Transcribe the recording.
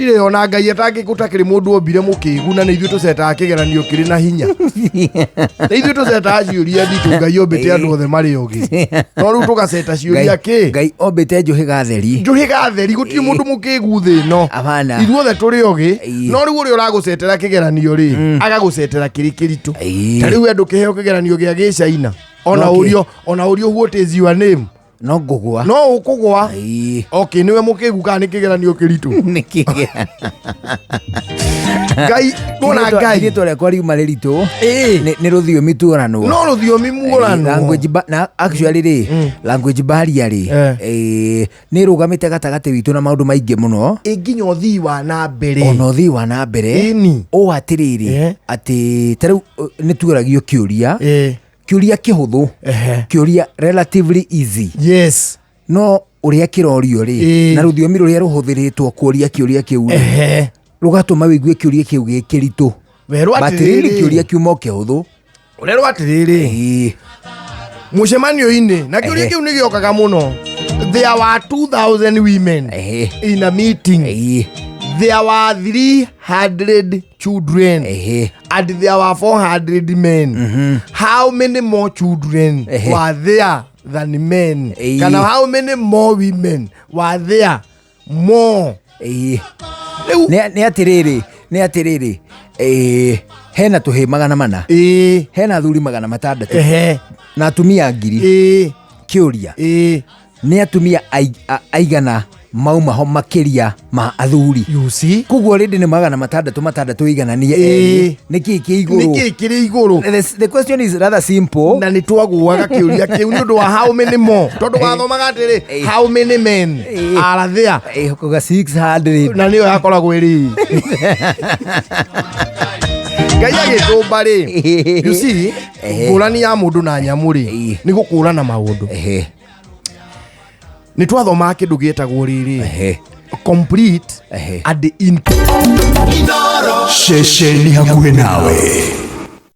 Gũtirĩ ona Ngai atangĩkũtakĩrĩ mũndũ ombire mũkĩgu na nĩ ithuĩ tũcetaga kĩgeranio kĩrĩ na hinya. Nĩ ithuĩ tũcetaga ciũria nditũ Ngai ombĩte andũ othe marĩ ogĩ. No rĩu tũgaceta ciũria kĩ? Ngai ombĩte njũhĩga theri. Njũhĩga theri gũtirĩ mũndũ mũkĩgu thĩ ĩno. Hapana. Ithuothe tũrĩ ogĩ. Ĩĩ. No rĩu ũrĩa ũragũcetera kĩgeranio rĩ, agagũcetera kĩrĩ kĩritũ. Ĩĩ. Ta rĩu we ndũkĩheo kĩgeranio gĩa gĩcaina. Ona No kĩ- ũrio, ona ũrio what is your name? No ngũgwa. No ũkũgwa. Ĩĩ. Okay, nĩwe mũkĩgu kana nĩ kĩgeranio kĩritũ? Nĩ kĩgera. Ngai, nona Ngai. Rĩtwa rĩakwa riuma rĩritũ. Ĩĩ. Nĩ rũthiomi tuoranwo. No rũthiomi muoranwo. Language na actually rĩ, language barrier rĩ, nĩ ĩrũgamĩte gatagatĩ witũ na maũndũ maingĩ mũno. Ĩ nginya ũthii wa na mbere. Ona ũthii wa na mbere. Ĩni. Ũũ atĩrĩrĩ, atĩ ta rĩu nĩ tuoragio kĩũria. Kĩũria kĩhũthũ. Kĩũria relatively easy. No ũrĩa kĩrorio rĩ, na rũthiomi rũrĩa rũhũthĩrĩtwo kũria kĩũria kĩu rĩ, rũgatũma wĩigue kĩũria kĩu gĩ kĩritũ. Werwo But really atĩrĩrĩ. kĩũria kiuma o kĩhũthũ. Ũrerwo atĩrĩrĩ. Mũcemanio-inĩ na kĩũria kĩu nĩ gĩokaga mũno. There were 2000 women in a meeting. There were 300 children. And there were 400 men. How many more children were there than men? Kana how many more women were there more? Rĩu Nĩ atĩrĩrĩ, nĩ atĩrĩrĩ, hena tũhĩ 400. Hena athuri 600. Na atumia 1000. Kĩũria. Nĩ atumia aigana mauma ho makĩria ma athuri? You see? Koguo rĩndĩ nĩ 600 6 igananie erĩ. Nĩ kĩĩ kĩ igũrũ? Nĩ kĩĩ kĩrĩ igũrũ? The question is rather simple. Na nĩ twagũaga kĩũria kĩu nĩ ũndũ wa how many more. Tondũ wathomaga atĩrĩ, how many men are there? Kuga 600. Na nĩyo yakoragwo ĩrĩ. Ngai agĩtũmba rĩ, you see, ngũrani ya mũndũ na nyamũ rĩ, nĩ gũkũrana maũndũ. Nĩ twathomaga kĩndũ gĩtagwo rĩrĩ, complete and in Ceceni hakuhĩ nawe.